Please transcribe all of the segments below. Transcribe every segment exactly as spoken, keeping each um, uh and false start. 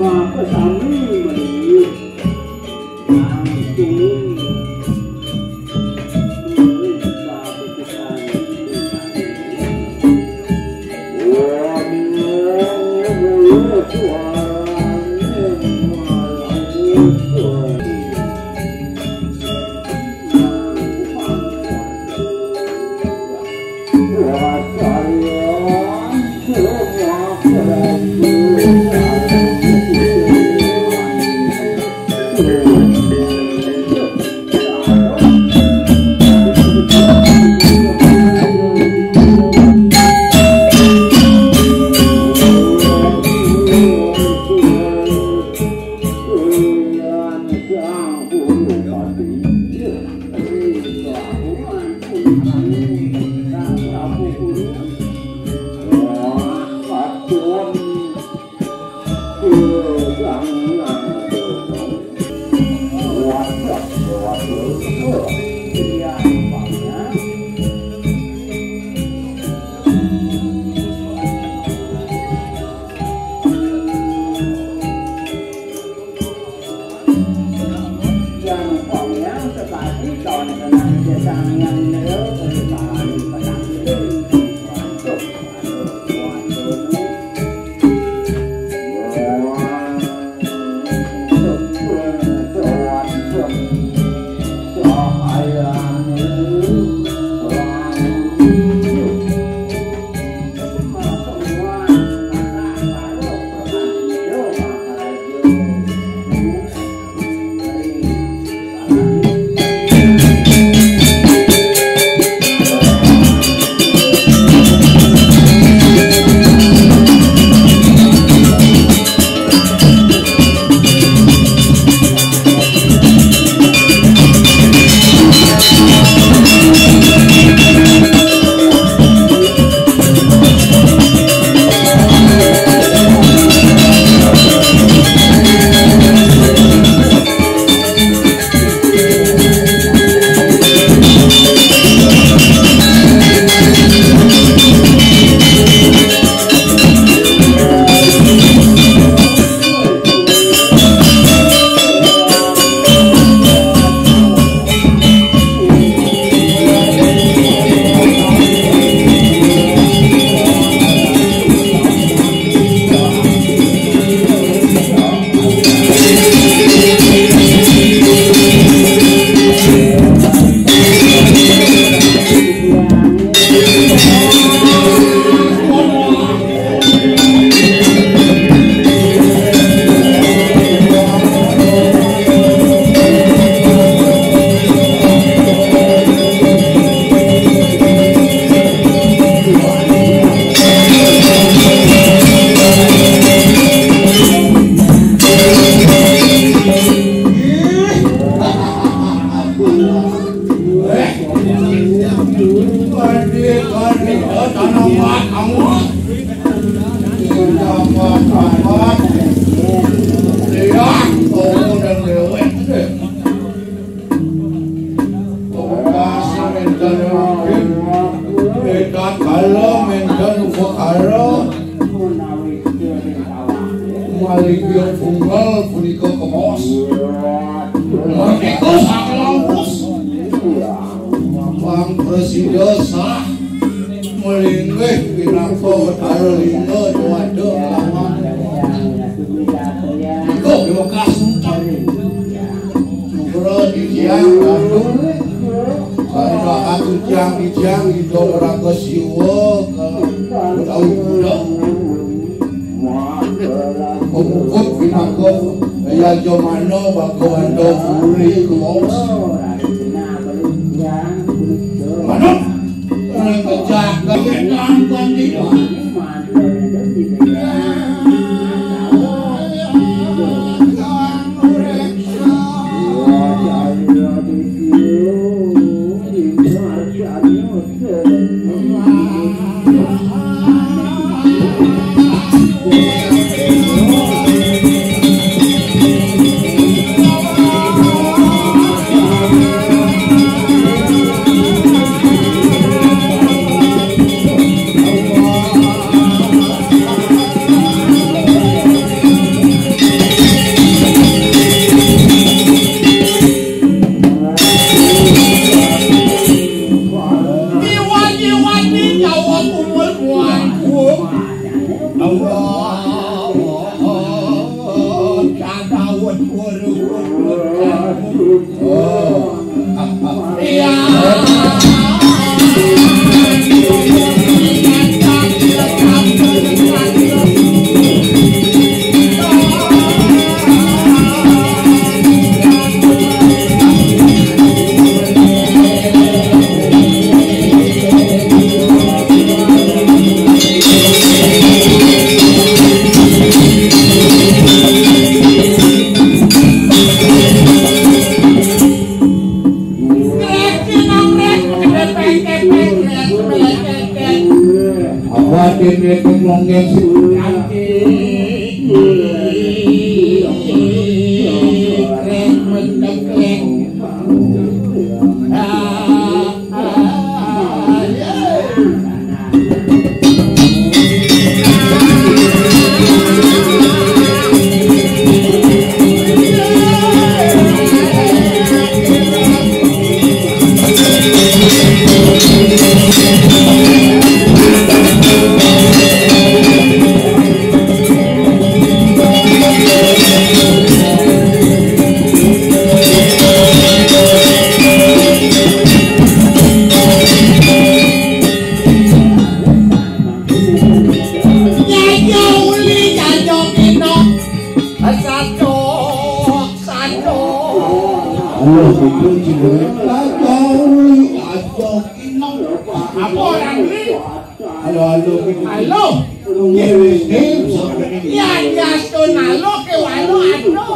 Apa sami meliuk langsung meliuk sabetukan. Wah, meliuk suaranya malah meliuk. Yang Pameang sekali kawan tenang desa yang nero kesusahan petang itu. Waduh, waduh, waduh. Malih tunggal punika kemos. Merdeka saking lampus. Pang presida sah melinggih pinaka Betara Lingga Dewata Lawan. Iko bekas ucap. Nugra titiang Ratu. Sareng katucang titiang Ida Praga Siwa ka Betawi Buda. Pemukut pinaka yajamana Bhagawanta Puri Kemos. Manut. Kejak kegiatan kandidat. Oh. Iya. Apa dene ngomong sing Nyanyo uli, nyanyo kino. Saco, saco. Halo, itu cewek. Nyanyo uli, nyanyo kino. Apa orang ni? Halo, halo, kino. Halo. Iya, iya, sun halo ke walo, halo.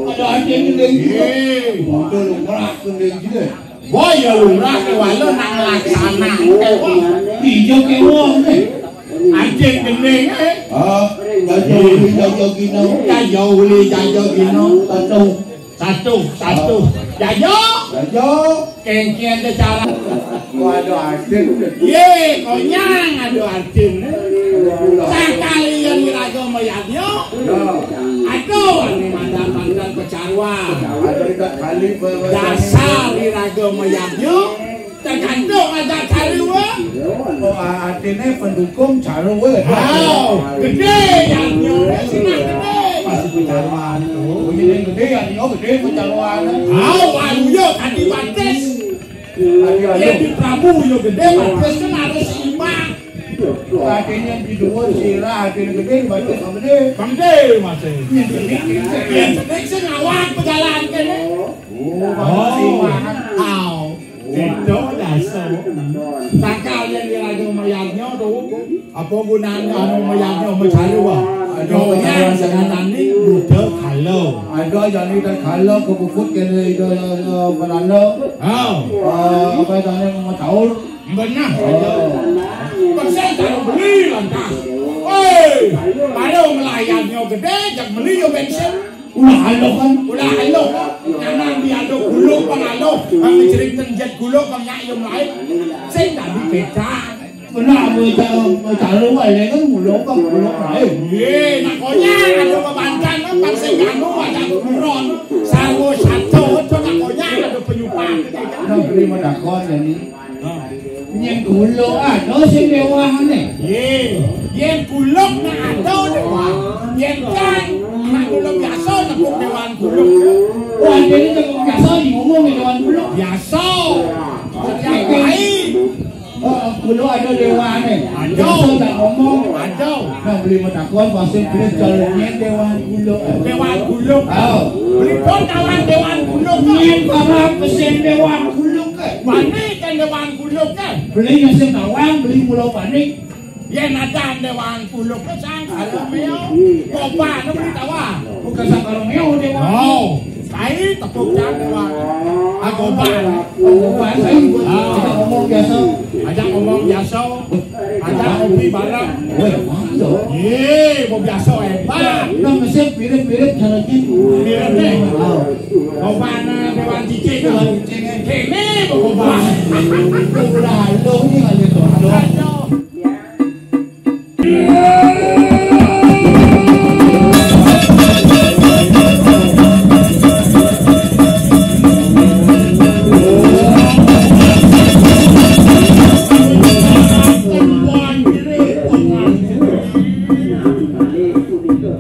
Ada, ada ni lagi. Eh, udah lu merah tu lagi. Wah, ya lumrah ke walo nak nglaksanake wong. Iya ke wong, eh. Anjing gending, eh. Ah, jaja uli, jaja kino. Jaja uli, jaja kino. Satu. Satu, satu. Jaja. Jaja. Kengkian te cara. Waduh, anjing. Ye, konyang, aduh, anjing. Sakalian iraga mayadnya. Ya. Aduh, ini mandan-mandan pecarwa. Ada dekat kali, Pak. Dasar iraga mayadnya. Tergantung aja carwa. Oh, a-, artine pendukung carwa. Wow, gede yadnya. Sing gedhe. Pas pecarwaan. Oh, ini gedhe yadnya, gedhe pecarwaan. Wow, ayo tadi batis. Ayo, ayo. Ya di Prabu yo gedhe, batis kan harus seimbang. Artine di dhuwur sirah, artine gedhe, batis gedhe. Gedhe, Mas. Yang penting, yang penting sing awak pejalan kene. Oh, bagus sih, Mas. Aw. Cedhok daso. Sakalian yen ora mayadnya to. Apa gunane anu mayadnya mecaru, wah? Aduh, nyonya sakatane muda kalo. Aduh, jane tak kalo kepuput kene ida, eh, Belanda. Oh. Eh, apa jane mau caur? Benar. Oh. Paksa karo beli lantas. Woi, baru melayarnya gede, jak beli yo bensin. Ulah aloh kan? Ulah aloh. Nang diaduk gulung pang aloh. Nang dijerit ten jet gulung pang nyak yo mlayu. Sing dadi beda. Kena mecaru wae kan gulung pang gulung lain. Ye, nak konyang ado kebantan kan pang sing kanu ada kuburon. Sawo satu, aja nak konyang ado penyupah. Nah, beli medakon ya ni. Yen guluk ado sing dewahane. Ye, yen guluk nak ado dewah. Yen kan nak guluk biasa nepuk dewan guluk. Wah, dene nepuk biasa diomong dewan guluk. Biasa. Yang lain. Oh, guluk ado dewahane. Ado. Biasa tak ngomong. Ado. Nah, beli medakon pasti beli calonnya dewan guluk. Dewan guluk. Oh. Beli don kawan dewan guluk. Yen para pesen dewan guluk. Wani kan dewan guluk kan. Beli yang sing tawang, beli mula panik. Yen adan dewan guluk ke sang karo meo. Kopan beli tawang. Bukan sang karo meo dewan. Oh, kai tepuk tangan dewan. Ah, kopan. Oh, kopan saya buat ngomong biasa. Aja ngomong biasa. Ada kopi bareng. Weh, mantap. Ye, mau biasa hebat. Nang mesir mirip-mirip cara gitu. Mirip deh. Mau mana dewan cicing? Dewan cicing, eh. Kene mau mana? Udah, lo ini aja tuh. Aduh.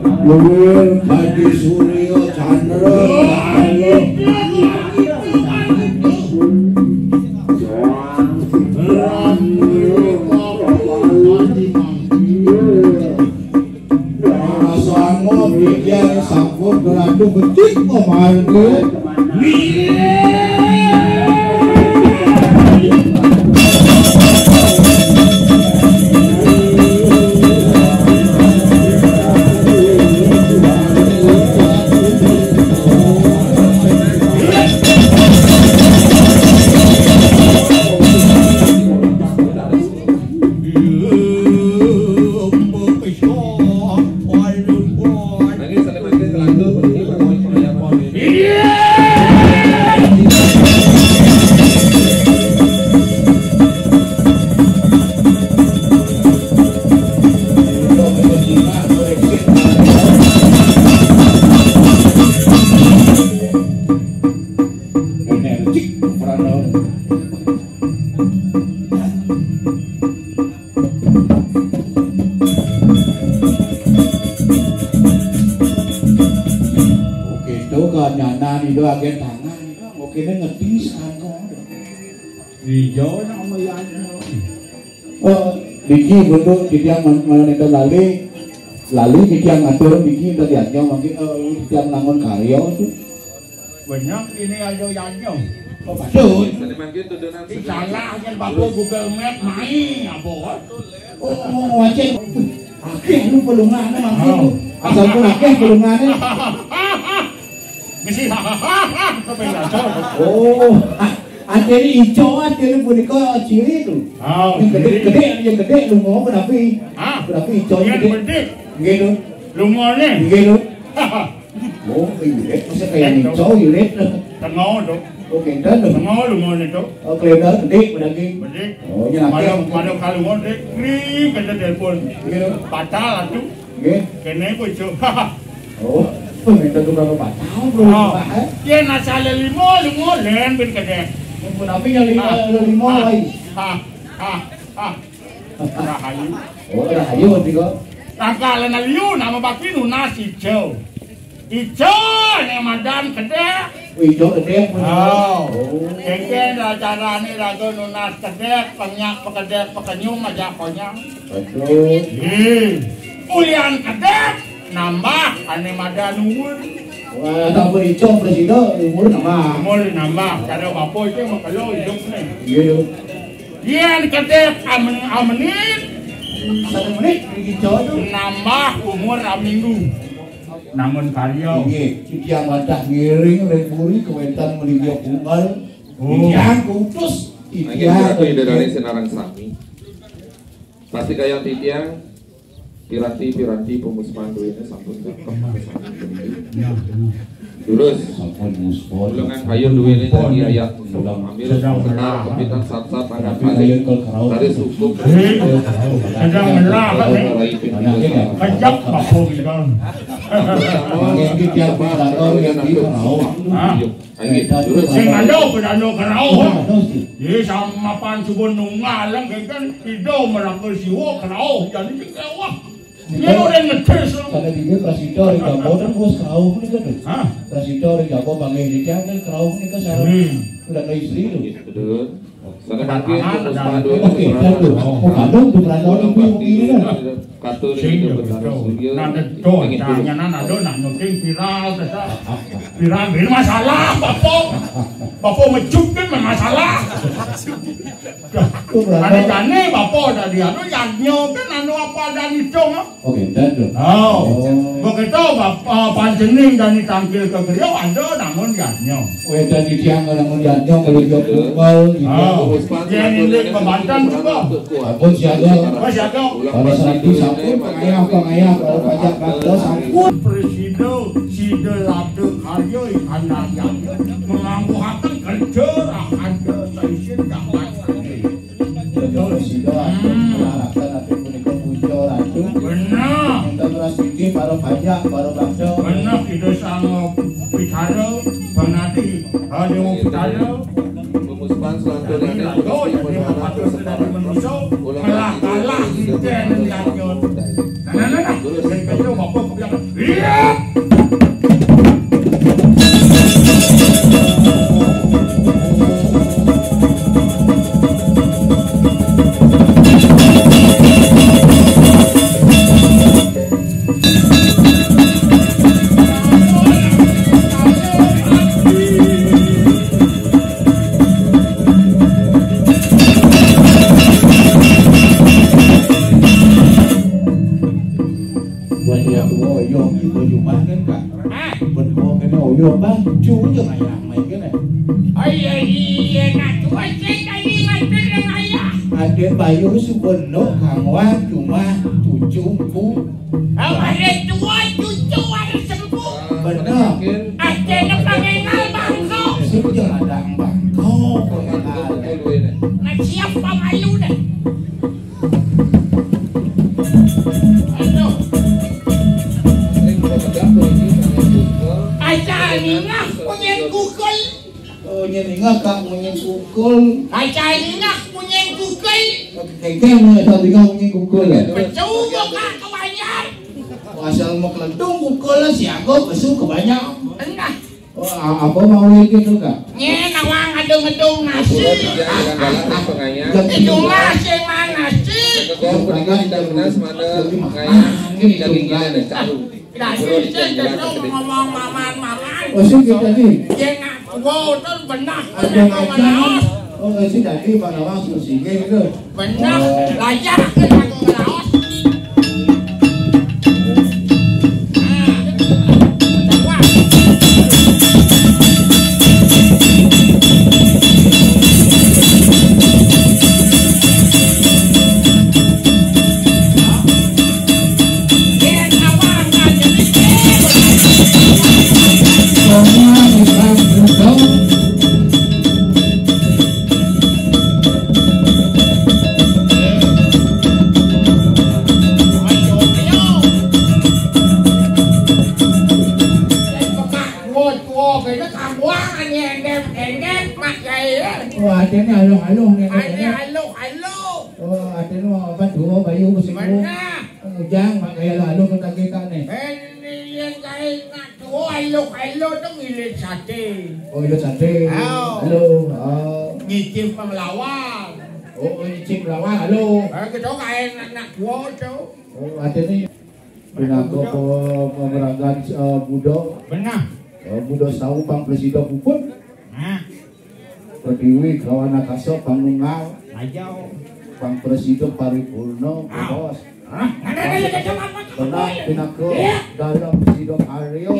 Luwih Badi Surya Chandra. Rasane biyen sampun beradu becik kok margi. Oke, itu kanyanan itu agen tangan itu. Oke, ini ngetis kan kok. Iya, nama ya. Oh, niki bentuk titiang man-, mana nenten lali, lali titiang ngatur niki tadi aja mungkin, eh, titiang nangun karya itu. Banyak ini ada yanya. Oh, patut. Ini salah kan Bapak Google Map main apa? Oh, oh, wajib. Akeh lu pelungane maksud lu. Asal pun akeh pelungane. Mesti Oh, ah, artine ijo, artine punika ciri lho. Oh, yang gede, ciri. Gede, yang gede lu mau kenapa? Ah, kenapa ijo yang gede? Gede. Nggih, lho. Lungone. Nggih, lho. Oh, iya, masa kayak ijo, iya. Tengah, Dok. Oke, dan lho. Tengah lungone, Dok. Oh, kelihatan gede, berarti. Gede. Oh, iya, pada, pada kalau ngode, kri, kena telepon. Nggih, lho. Batal, atuh. Nggih. Kene bojo. Oh, minta tukang batal, Bro. Oh. Pak, eh? Yen asale lima, lima, len ben kedek. Mun api yang lima, ah, lima, ah, wae. Ah, ah, ah. Rahayu. Oh, rahayu, berarti kok. Angkalen liu, nama bakti nunas ijo. Ijo, nek madan kedek. Oh, ijo kedek, Bro. Oh. Oh. Engken carane raga nunas kedek, penyak, pekedek, pekenyum, aja konyang. Betul. Ih, ulian kedek nambah ane madan umur. Wah, tambah ijo presida umur nambah. Umur nambah, cara bapak itu mah kalau hidup nih. Iya, iya. Yen kedek amen-, amenit. Satu menit, ijo tuh. Nambah umur aminggu. Namun karya. Inggih, titiang wadah ngiring ring puri kewetan melinggih unggal. Oh. Titiang kutus, nah, titiang ini aku ide dari senarang sami. Pasti kayak titiang, piranti-piranti pemuspan duitnya sampun cakep. Ya, ya. Terus, sampun muspon. Ulengan kayu duitnya tadi ayat. Ambil sedang sebentar, kepitan sat-sat, angkat balik. Tadi sukup. Sedang melah, eh. Kejap, bapak bilang. Makin kita berlatar yang di Merauh. Ah. Ayo, terus. Sing ada bedano kerauh. Ye, sama pan subuh nunggal, kan ido merangkul siwo kerauh, jadi sing kerauh. Ye, lo yang ngetes lo. Karena dia prasida ring Jawa kan bos kerauh nih kan. Hah? Prasida ring Jawa panggih dia kan kerauh nih kan, salah. Hmm. Udah ada istri lo. Betul. Sana mungkin ada. Oke, satu. Oh, kandung tuh, berarti orang ini kan. Katur sing itu betul. Nah, betul, jangan ada nak nyuting viral, tesa. Viral, ini masalah, Bapak. Bapak mejuk kan masalah. Tuh, berarti. Aneh-aneh, Bapak, dari anu, yadnya kan anu apa ada ngitung, ah? Oh, beda tuh. Oh. Oh. Begitu, Bap-, eh, panjenengan dan ditangkil ke beliau, ada namun yadnya. Wedan titiang ngalamun janjong, kalau dia kumpul, dia. Ah, yang ini pembantan juga. Ampun siaga. Oh, siaga. Para santri sampun, pengayah, pengayah, para pajak kantor sampun. Presida, sida lada karya, ikan dayang. Mengangguhaken kerja, rahaja, saisin, dapat. Betul, sida, hmm, atur, atur punika puja ratu. Bener. Minta beras sithik, para pajak, para bakda. Bener, kita sang, eh, bicara, banati, ada yang bicara. Pemuspan selanjutnya. Jadi, lagu, jadi, apa tuh, dari manusia, malah kalah, kita yang lihatnya. Nah, nah, nah, nah. Jadi, kita bapak, bapak, Wah, ya tua, yo, ibu cuma kan, Kak. Hah? Betul kan, oh, yo, Bang, jujur aja, main kan. Oh, iya, iya, nak tua, saya tadi nganter yang ayah. Ada bayu sebenok, Kang Wan, cuma cucuku. Oh, ada tua, cucu, ada sembuh. Benar. Ada nak panggil bangko. Sudah ada bangko, kau yang ada. Nak siap pamalu deh. Aduh. Aca ningah munyin kukul. Oh, nyen ningah, Kak, munyin kukul. Aca ningah munyin kukul. Kengkeng, ya, tadi kau munyin kukul, ya? Betul, Kak, kebanyakan. Asal mau kelentung kukul, siaga, besu kebanyakan. Enggak. Oh, a-, apa mau itu, Kak? Nyén awang ngedung-ngedung nasi. Itu mah sing mana sih? Yang mana? Ini dagingnya ada caru. Nasi sing gedung ngomong maman-maman. Oh, sing kita nih. Nyén nak tua tuh benar. Ada ngomong macam. Laos. Oh, sing tadi mana langsung sini itu. Bener, belajar ke lagu ngelaos. Wah, ada ni aluh-aluh ni. Ada aluh-aluh. Oh, ada ni apa tu? Bayu besi. Mana? Ujang, mak gaya lalu kau tak kita ni. Eh, ni yang kaya nak tua, elok-elok tu ngiling sate. Oh, ngiling sate. Au. Halo, ah. Nyicip panglawan. Oh, nyicip panglawan, halo. Eh, kita kaya nak, nak tua tu. Oh, ada ni. Pinaka pe-, pemeragan, eh, Buda. Benar. Eh, Buda Sawu Pang Presida Puput. Nah. Pertiwi Kawana Kasa Pang Nunggal. Ayo. Pang Presida Paripurna, ah. Bos. Hah? Mana ada yang kacamata? Benar, pinaka. Iya. Dalam Presida Karya.